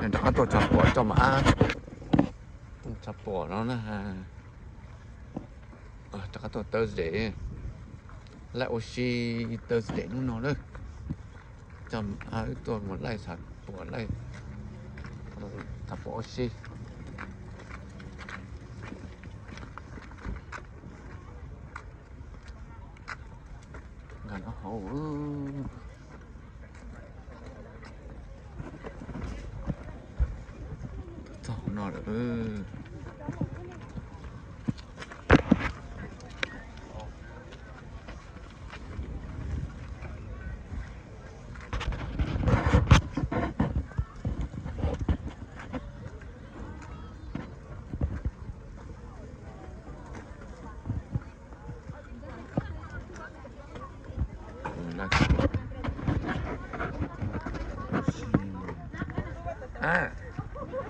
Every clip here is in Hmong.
Rov qab tuaj tshaj puam coj mas ab. Tshaj puam no na. Rov qab tuaj Thursday, laij ua si Thursday hnub no na. Coj mas ab wb tuaj mus laij tshaj puam, laij tshaj puam ua si. Nkag no hauv. Txog hauv no lawm.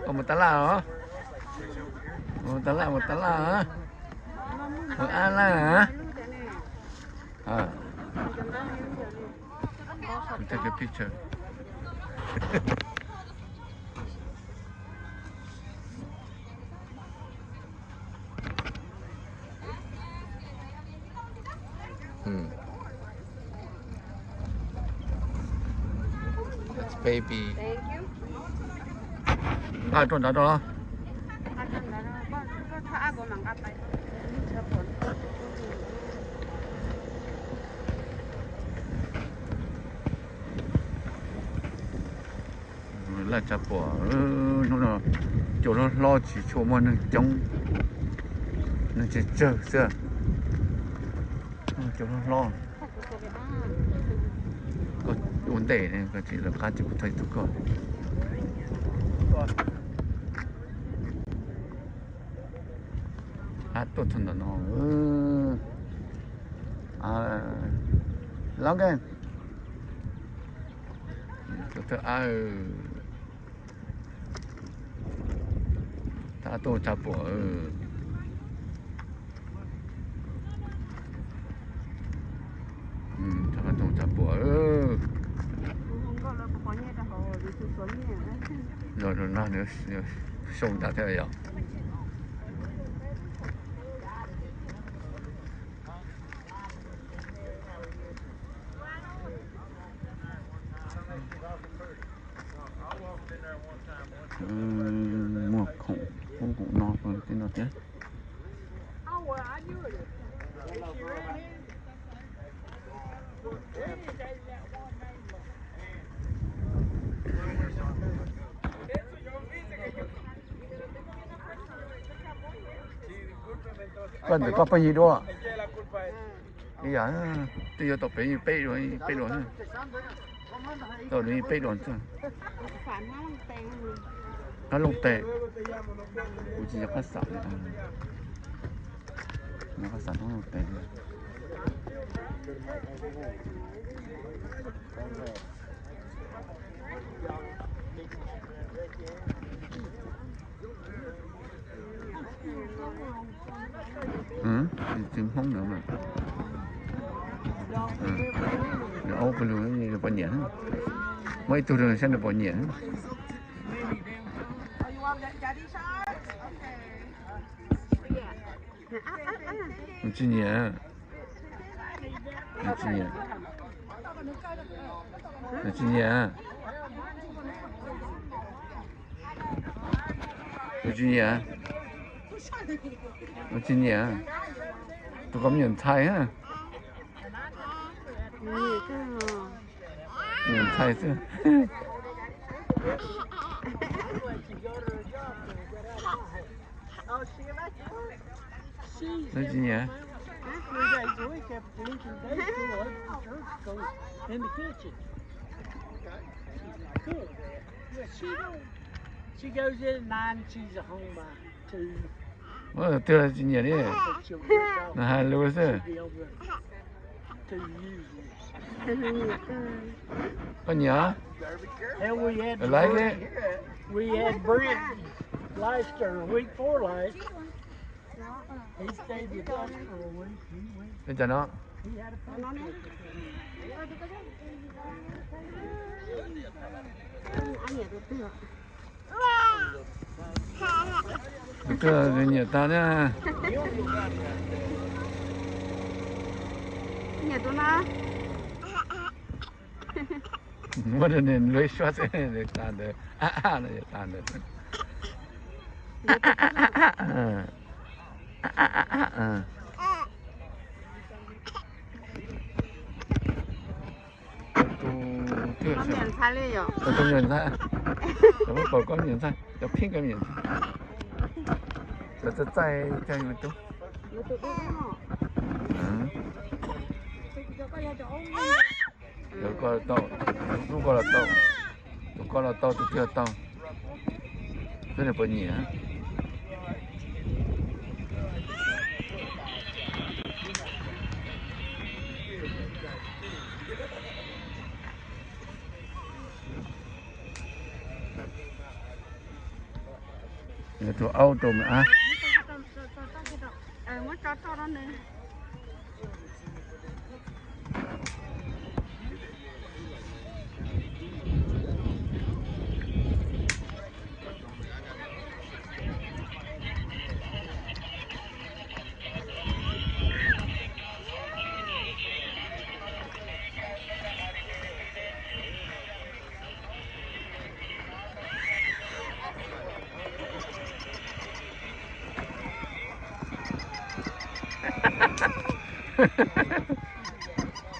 Mus tas laj os. Mus tas laj, mus tas laj. Mus ab laj. Take a picture. That's baby. Nqa rau nrad rau. Laj tshaj puam, hnub no cua hlob hlob tsis tshua muaj neeg coob, neeg tsawg tsawg xwb. Cua hlob hlob. Koj ua ntej ne, koj tsis lawv qab ces kuv thaij tus koj. Ab tuaj txog ntawm no. Logan. Tus thawj ab. Thab tuaj tshaj puam. Thab tuaj tshaj puam. Los rau no nws sau nrad thiab yom. Muaj khoom ub khoom no tej no thiab. Koj ntawm koj pheej yig dua. Ib yam, twb yuav tau pem peb dua, peb dua. Tau peb dua. Qab looj tes. Kuv tsis nco qab xav li. Nco qab xav qab looj tes li. Tsis Hmoob ntawd mas. Nws aub pw lug, nws pom nyiam. Muaj ib tug rau saib nws pom nyiam. Nws tsis nyiam. Nws tsis nyiam. Nws tsis nyiam. Nws tsis nyiam. Nws tsis nyiam. Tus ko me nyuam ntxhais. Me nyuam ntxhais xwb. Nws tsis nyiam. Twb tsis nyiam li. Nws hais lus xwb. Koj nyiam? Like it? Li cas no? Tus twg nyiam tas na? Nyiam tus no. Muab rau nws luag ib suab xwb, tas ntawd, a a no tas ntawd. Tus twg, tus me nyuam ntxhais, cov pom koj me nyuam ntxhais, cov pheej koj me nyuam ntxhais, cov txaij txaij coj yus tub. Tus koj los tau, tus koj los tau, tus koj los tau, tus twg los tau, twb nws puas nyiam. Tus aub rau me ab.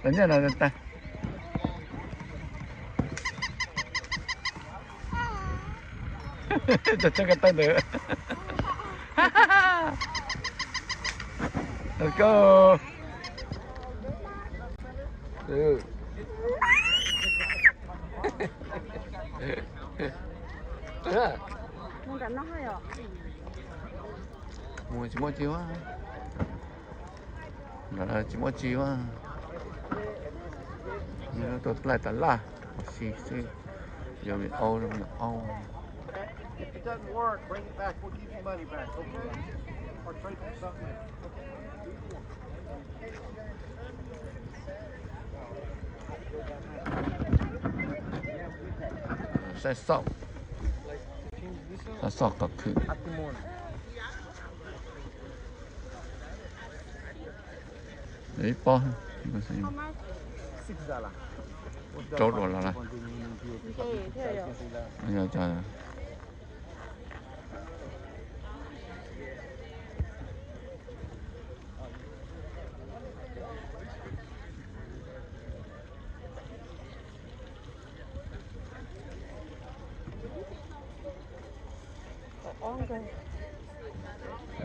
Los nyob no tag. Cov tseeb ko taw ntawd. Let's go. Mus tsis muaj tsi ua. Tsis muaj tsi ua. Tuaj laij tas laj, ua si xwb. Yog me aub, me aub. Saib xauj, saib xauj qhov khwm. Ib pob, rau dua los lawm.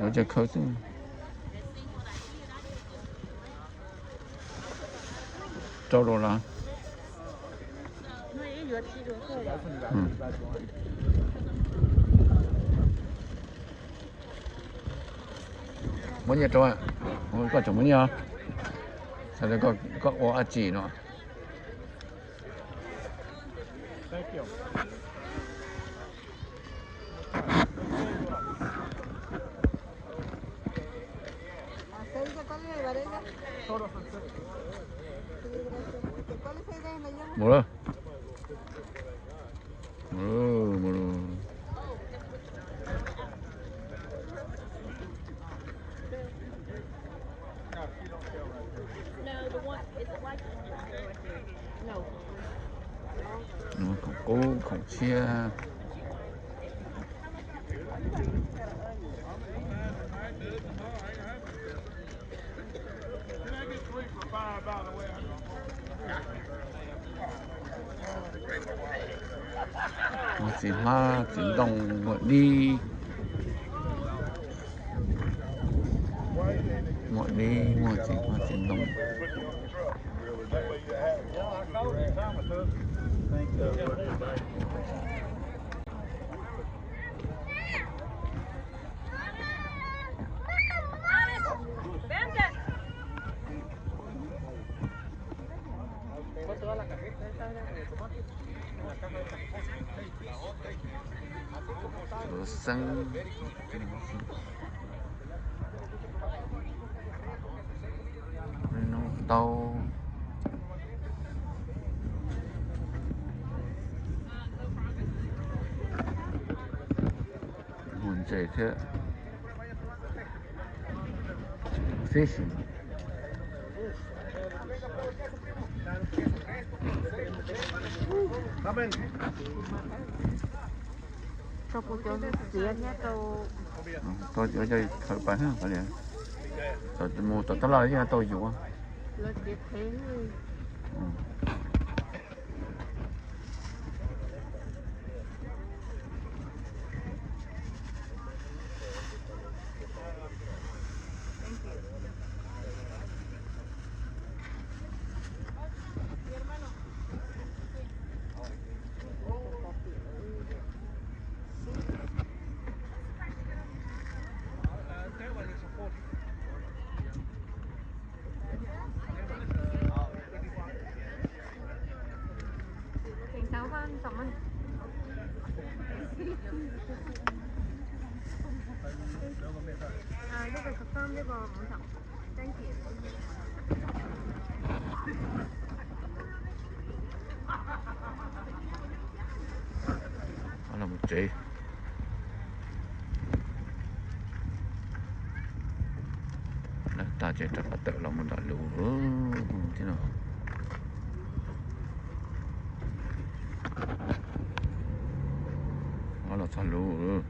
Ua cov khawb xwb. Rau dua los. Muab nyiaj rau, koj tseem muab nyiaj os. Koj ua dab tsi no? Mus lawm. Mus lawm, mus lawm. Khoom qub khoom tshiab. Muaj txiv hmab txiv ntoo, muaj dib, muaj dib, muaj txiv hmab txiv ntoo. Xeeb, noob taub. Tsev thiab. Fishing. Rau kuv cov txiav thiab rau. Tau cov khawm pas, mus tom tab laj yeej tau yuav. Lawv txiav phem. Los mus tsev. Lawv tag ces rov qab tawm los mus nram lus thiab no. Los txog lus.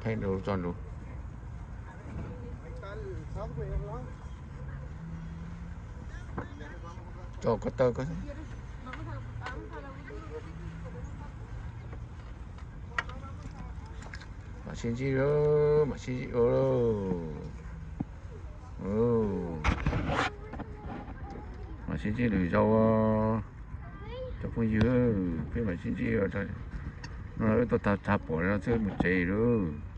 Thaij rau tso lus. Tso ko taw ko. Mam sib ntsib, mam sib ntsib ua. Mam sib ntsib lwm zaus. Cov phooj ywg, peb mam sib ntsib. No wb tuaj tag tshaj pom no xwb mus tsev lawm.